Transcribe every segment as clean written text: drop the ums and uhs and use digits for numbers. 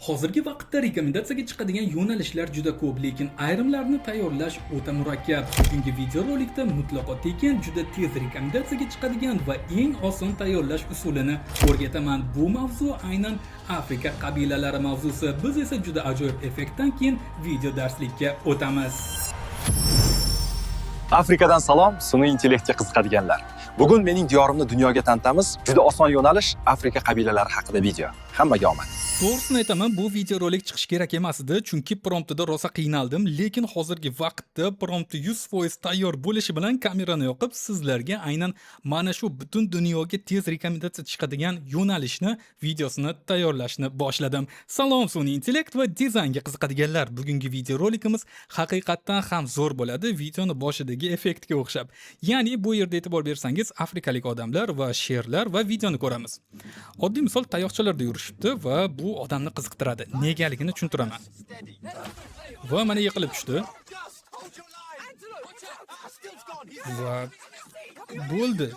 Hozirgi vaqtda rekomendatsiyaga chiqadigan yo'nalishlar juda ko'p, lekin ayrimlarini tayyorlash o'ta murakkab. Bugungi videorolikda mutlaqo tekin, juda tez rekomendatsiyaga chiqadigan va eng oson tayyorlash usulini o'rgataman. Bu mavzu aynan Afrika qabilalari mavzusi. Biz esa juda ajoyib effektdan keyin video darslikka o'tamiz. Afrikadan salom, sun'iy intellektga qiziqadiganlar. Bugun mening diyorimni dunyoga tanitamiz. Juda oson yo'nalish: Afrika qabilalari haqida video. Hammaga omad. To'g'risini aytaman, bu videorolik chiqishi kerak emas edi, chunki promptida rosa qiynaldim, lekin hozirgi vaqtda prompti 100% tayyor bo'lishi bilan kamerani yoqib, sizlarga aynan mana shu butun dunyoga tez rekomendatsiya chiqadigan yo'nalishni videosini tayyorlashni boshladim. Salom, sun'iy intellekt va dizaynga qiziqadiganlar. Bugungi videorolikimiz haqiqatdan ham zo'r bo'ladi, videoni boshidagi effektga o'xshab. Ya'ni bu yerda e'tibor bersangiz, afrikalik odamlar va sherlar va videoni ko'ramiz. Oddiy misol, tayoqchalarda yurishibdi va bu odamni qiziqtiradi. Negaligini tushuntiraman. Va mana yiqilib tushdi. Va bo'ldi.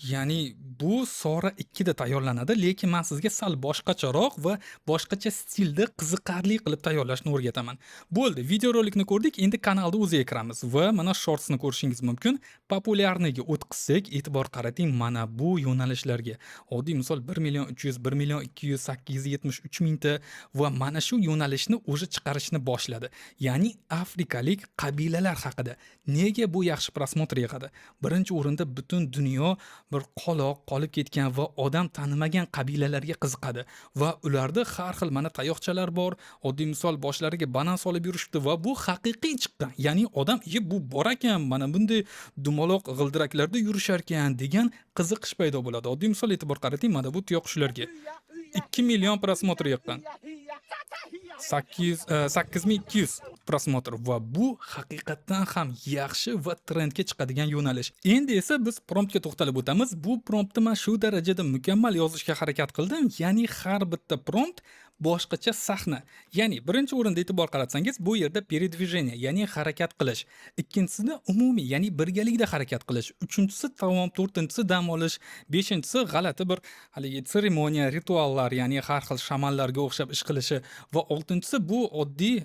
Ya'ni bu Sora 2 da tayyorlanadi, lekin men sizga sal boshqacharoq va boshqacha stilda qiziqarli qilib tayyorlashni o'rgataman. Bo'ldi, videorolikni ko'rdik, endi kanalda o'ziga kiramiz va mana shortsni ko'rishingiz mumkin. Популярный ga o'tkazsak, e'tibor qarating mana bu yo'nalishlarga. Oddiy misol, 1 million 300, 1 million 200, 873 mingta va mana shu yo'nalishni уже chiqarishni boshladi. Ya'ni afrikalik qabilalar haqida. Nega bu yaxshi просмотр yig'adi? Birinchi o'rinda butun dunyo bir qoloq, qolib ketgan va odam tanimagan qabilalarga qiziqadi va ularda har xil mana tayoqchalar bor. Oddiy misol, boshlariga banan solib yurishibdi va bu haqiqiy chiqqan. Ya'ni odam, "Iye, bu bor ekan, mana bunday dumaloq g'ildiraklarda yurisharkan" degan qiziqish paydo bo'ladi. Oddiy misol, e'tibor qarating mana bu tuyaqushlarga. 2 million просмотр yiqqan. 800 8200 просмотр va bu haqiqatdan ham yaxshi va trendga chiqadigan yo'nalish. Endi esa biz promptga to'xtalib o'tamiz. Bu promptni man shu darajada mukammal yozishga harakat qildim, ya'ni har bitta prompt boshqacha sahna. Ya'ni birinchi o'rinda e'tibor qaratsangiz, bu yerda передвижение, ya'ni harakat qilish. Ikkinchisida umumiy, ya'ni birgalikda harakat qilish. Uchinchisi taom, to'rtinchisi dam olish, beshinchisi g'alati bir haligi tseremoniya, rituallar, ya'ni har xil shamanlarga o'xshab ish qilishi va oltinchisi bu oddiy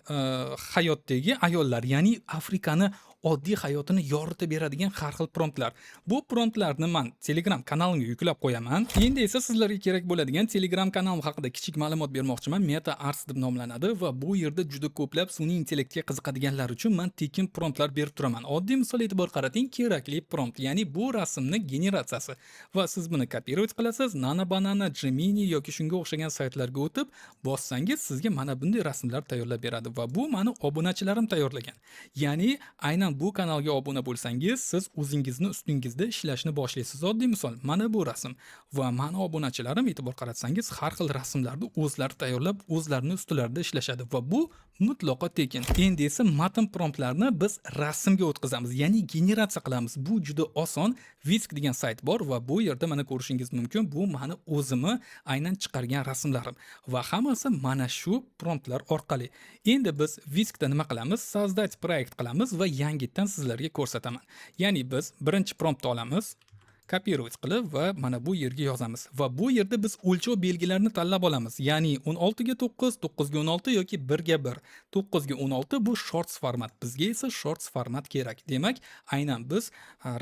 hayotdagi ayollar, ya'ni Afrikani oddiy hayotini yoritib beradigan har xil promptlar. Bu promptlarni man Telegram kanalimga yuklab qo'yaman. Endi esa sizlarga kerak bo'ladigan Telegram kanalim haqida kichik ma'lumot bermoqchiman. Meta Arts deb nomlanadi va bu yerda juda ko'plab sun'iy intellektga qiziqadiganlar uchun man tekin promptlar berib turaman. Oddiy misol, e'tibor qarating, kerakli prompt, ya'ni bu rasmni generatsiyasi va siz buni копировать qilasiz, Nano Banana, Gemini yoki shunga o'xshagan saytlarga o'tib bossangiz, sizga mana bunday rasmlar tayyorlab beradi va bu mani obunachilarim tayyorlagan. Ya'ni aynan bu kanalga obuna bo'lsangiz, siz o'zingizni ustingizda ishlashni boshlaysiz. Oddiy misol, mana bu rasm va mani obunachilarim, e'tibor qaratsangiz, har xil rasmlarni o'zlari tayyorlab, o'zlarini ustilarida ishlashadi va bu mutlaqo tekin. Endi esa matn promptlarni biz rasmga o'tkazamiz, ya'ni generatsiya qilamiz. Bu juda oson. Whisk degan sayt bor va bu yerda mana ko'rishingiz mumkin, bu mani o'zimni aynan chiqargan rasmlarim va hammasi mana shu promptlar orqali. Endi biz Whiskda nima qilamiz? Создать проект qilamiz va yangitdan sizlarga ko'rsataman. Ya'ni biz birinchi promptni olamiz, копировать qilib va mana bu yerga yozamiz va bu yerda biz o'lchov belgilarini tanlab olamiz. Ya'ni 16 ga 9, 9 ga 16 yoki 1 ga 1. 9 ga 16 bu shorts format. Bizga esa shorts format kerak. Demak, aynan biz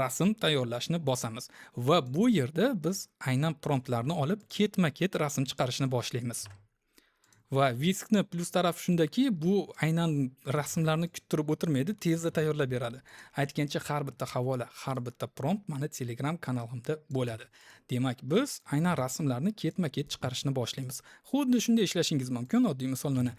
rasm tayyorlashni bosamiz va bu yerda biz aynan promptlarni olib ketma-ket rasm chiqarishni boshlaymiz. Va Whiskni plyus tarafi shundaki, bu aynan rasmlarni kuttirib o'tirmaydi, tezda tayyorlab beradi. Aytgancha, har bitta havola, har bitta prompt mani Telegram kanalimda bo'ladi. Demak, biz aynan rasmlarni ketma-ket chiqarishni boshlaymiz. Xuddi shunday ishlashingiz mumkin. Oddiy misol, mana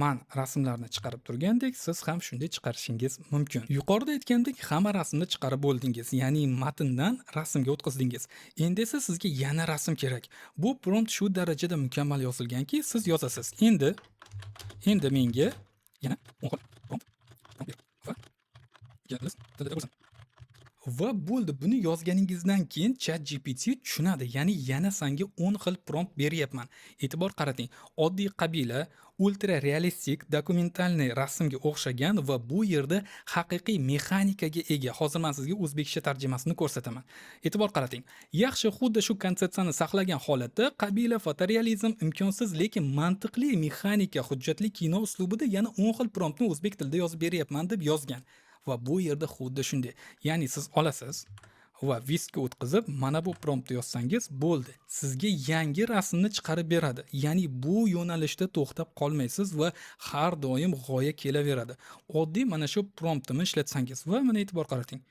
man rasmlarni chiqarib turgandek, siz ham shunday chiqarishingiz mumkin. Yuqorida aytgandek, hamma rasmni chiqarib bo'ldingiz, ya'ni matndan rasmga o'tkazdingiz. Endi esa sizga yana rasm kerak. Bu prompt shu darajada mukammal yozilganki, siz yozasiz. Endi menga yana prompt ber va ingliz tilida bo'lsin. Va bo'ldi. Buni yozganingizdan keyin ChatGPT tushunadi. Ya'ni yana sanga 10 xil prompt beryapman. E'tibor qarating. Oddiy qabila, ultra realistik, документальный rasmga o'xshagan va bu yerda haqiqiy mexanikaga ega. Hozir men sizga o'zbekcha tarjimasini ko'rsataman. E'tibor qarating. Yaxshi, xuddi shu konsepsiyani saqlagan holatda qabila, fotorealizm, imkonsiz, lekin mantiqli mexanika, hujjatli kino uslubida yana 10 xil promptni o'zbek tilida yozib beryapman, deb yozgan. Va bu yerda xuddi shunday. Ya'ni siz olasiz va Whiskga o'tkazib, mana bu promptni yozsangiz bo'ldi. Sizga yangi rasmni chiqarib beradi. Ya'ni bu yo'nalishda to'xtab qolmaysiz va har doim g'oya kelaveradi. Oddiy mana shu promptni ishlatsangiz va mana e'tibor qarating.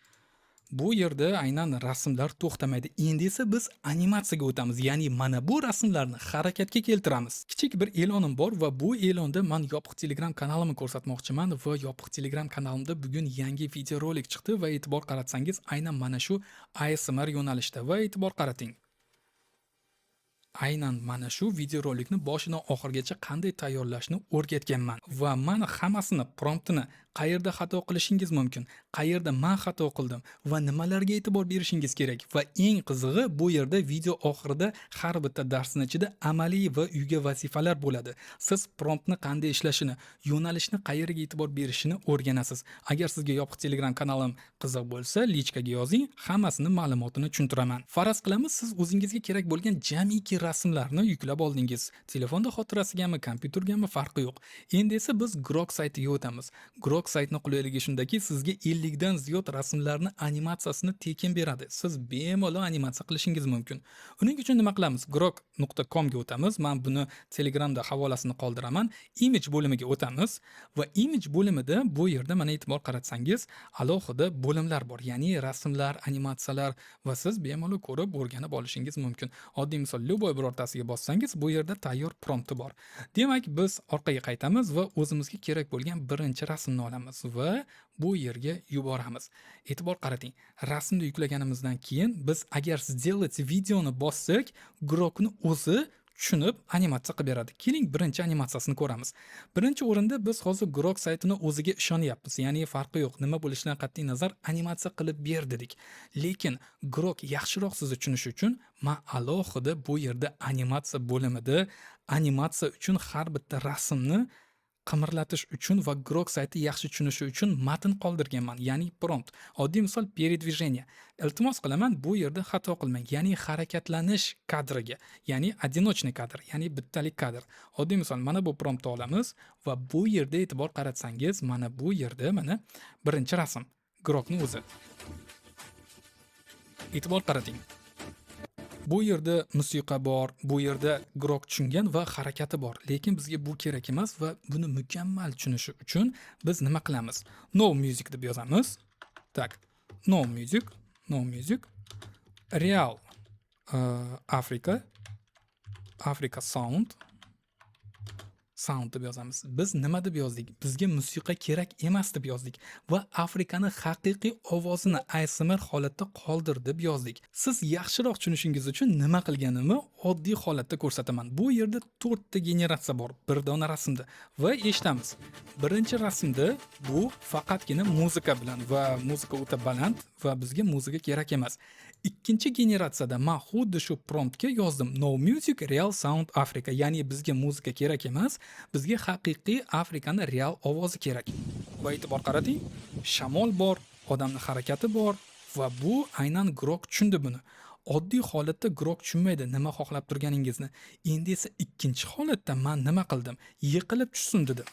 Bu yerda aynan rasmlar to'xtamaydi. Endi esa biz animatsiyaga o'tamiz. Ya'ni mana bu rasmlarni harakatga keltiramiz. Kichik bir e'lonim bor va bu e'londa men yopiq Telegram kanalimni ko'rsatmoqchiman va yopiq Telegram kanalimda bugun yangi videorolik chiqdi va e'tibor qaratsangiz, aynan mana shu ASMR yo'nalishda va e'tibor qarating. Aynan mana shu videorolikni boshidan oxirigacha qanday tayyorlashni o'rgatganman va man hammasini, promptini, qayerda xato qilishingiz mumkin, qayerda man xato qildim va nimalarga e'tibor berishingiz kerak va eng qizig'i, bu yerda video oxirida har bitta darsni ichida amaliy va uyga vazifalar bo'ladi. Siz promptni qanday ishlashini, yo'nalishni, qayerga e'tibor berishini o'rganasiz. Agar sizga yopiq Telegram kanalim qiziq bo'lsa, личка ga yozing, hammasini ma'lumotini tushuntiraman. Faraz qilamiz, siz o'zingizga kerak bo'lgan jamiki rasmlarni yuklab oldingiz. Telefonda xotirasigami, kompyutergami, farqi yo'q. Endi esa biz Grok saytiga o'tamiz. Grok saytini qulayligi shundaki, sizga 50 dan ziyod rasmlarni animatsiyasini tekin beradi. Siz bemalol animatsiya qilishingiz mumkin. Uning uchun nima qilamiz? grok.com ga o'tamiz. Men buni Telegramda havolasini qoldiraman. Image bo'limiga o'tamiz va image bo'limida bu yerda mana e'tibor qaratsangiz, alohida bo'limlar bor. Ya'ni rasmlar, animatsiyalar va siz bemalol ko'rib, o'rganib olishingiz mumkin. Oddiy misol, любой birortasiga bossangiz, bu yerda tayyor prompti bor. Demak, biz orqaga qaytamiz va o'zimizga kerak bo'lgan birinchi rasmni olamiz va bu yerga yuboramiz. E'tibor qarating. Rasmni yuklaganimizdan keyin biz agar "сделать видео" ni bossak, Grokni o'zi tushunib animatsiya qilib beradi. Keling, birinchi animatsiyasini ko'ramiz. Birinchi o'rinda biz hozir Grok saytini o'ziga ishonyapmiz. Ya'ni farqi yo'q, nima bo'lishidan qat'iy nazar animatsiya qilib ber dedik. Lekin Grok yaxshiroq sizni tushunishi uchun men alohida bu yerda animatsiya bo'limida animatsiya uchun har bitta rasmni qimirlatish uchun va Grok sayti yaxshi tushunishi uchun matn qoldirganman, ya'ni prompt. Oddiy misol, передвижение. Iltimos qilaman, bu yerda xato qilmang. Ya'ni harakatlanish kadriga, ya'ni одиночный kadr, ya'ni bittalik kadr. Oddiy misol, mana bu promptni olamiz va bu yerda e'tibor qaratsangiz, mana bu yerda mana birinchi rasm Grokni o'zi. E'tibor qarating. Bu yerda musiqa bor, bu yerda Grok tushungan va harakati bor. Lekin bizga bu kerak emas va buni mukammal tushunishi uchun biz nima qilamiz? No music deb yozamiz. Так, no music, no music, real Africa sound deb yozamiz. Biz nima deb yozdik? Bizga musiqa kerak emas deb yozdik va Afrikani haqiqiy ovozini ASMR holatda qoldir deb yozdik. Siz yaxshiroq tushunishingiz uchun nima qilganimni oddiy holatda ko'rsataman. Bu yerda 4 ta generatsiya bor bir dona rasmda va eshitamiz. Birinchi rasmda bu faqatgina muzika bilan va muzika o'ta baland va bizga muzika kerak emas. Ikkinchi generatsiyada men xuddi shu promptga yozdim: "No music, real sound Africa", ya'ni bizga muzika kerak emas, bizga haqiqiy Afrikani real ovozi kerak. Va e'tibor qarating, shamol bor, odamning harakati bor va bu aynan Grok tushundi buni. Oddiy holatda Grok tushunmaydi nima xohlab turganingizni. Endi esa ikkinchi holatda men nima qildim? Yiqilib tushsin dedim.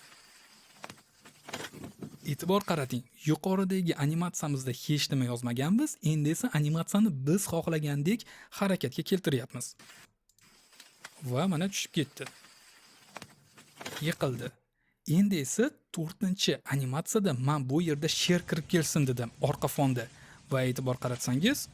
E'tibor qarating, yuqoridagi animatsiyamizda hech nima yozmaganmiz, endi esa animatsiyani biz xohlagandek harakatga keltiryapmiz. Va mana tushib ketdi. Yiqildi. Endi esa to'rtinchi animatsiyada men bu yerda sher kirib kelsin dedim orqa fonda. Va e'tibor qaratsangiz,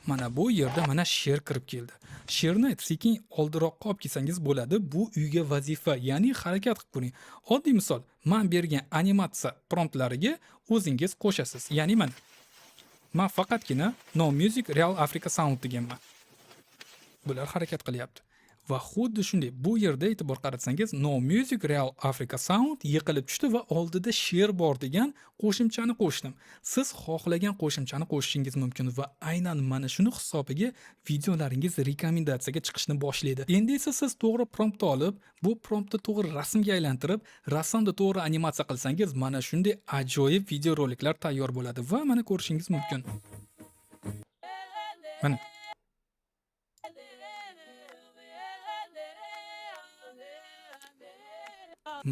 mana bu yerda mana sher kirib keldi. Sherni sekin oldiroqqa olib kelsangiz bo'ladi. Bu uyga vazifa, ya'ni harakat qilib ko'ring. Oddiy misol, men bergan animatsiya promptlariga o'zingiz qo'shasiz. Ya'ni mana men faqatgina "no music, real Africa sound" deganman. Bular harakat qilyapti. Va xuddi shunday bu yerda e'tibor qaratsangiz, "No music, real Africa sound" yiqilib tushdi va oldida "sher bor" degan qo'shimchani qo'shdim. Siz xohlagan qo'shimchani qo'shishingiz mumkin va aynan mana shuni hisobiga videolaringiz rekomendatsiyaga chiqishni boshlaydi. Endi esa siz to'g'ri promptni olib, bu promptni to'g'ri rasmga aylantirib, rasmni to'g'ri animatsiya qilsangiz, mana shunday ajoyib videoroliklar tayyor bo'ladi va mana ko'rishingiz mumkin. Mana.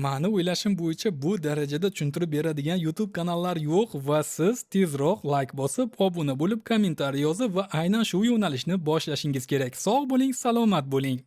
Mani o'ylashim bo'yicha bu darajada tushuntirib beradigan YouTube kanallar yo'q va siz tezroq layk bosib, obuna bo'lib, kommentariy yozib va aynan shu yo'nalishni boshlashingiz kerak. Sog' bo'ling, salomat bo'ling.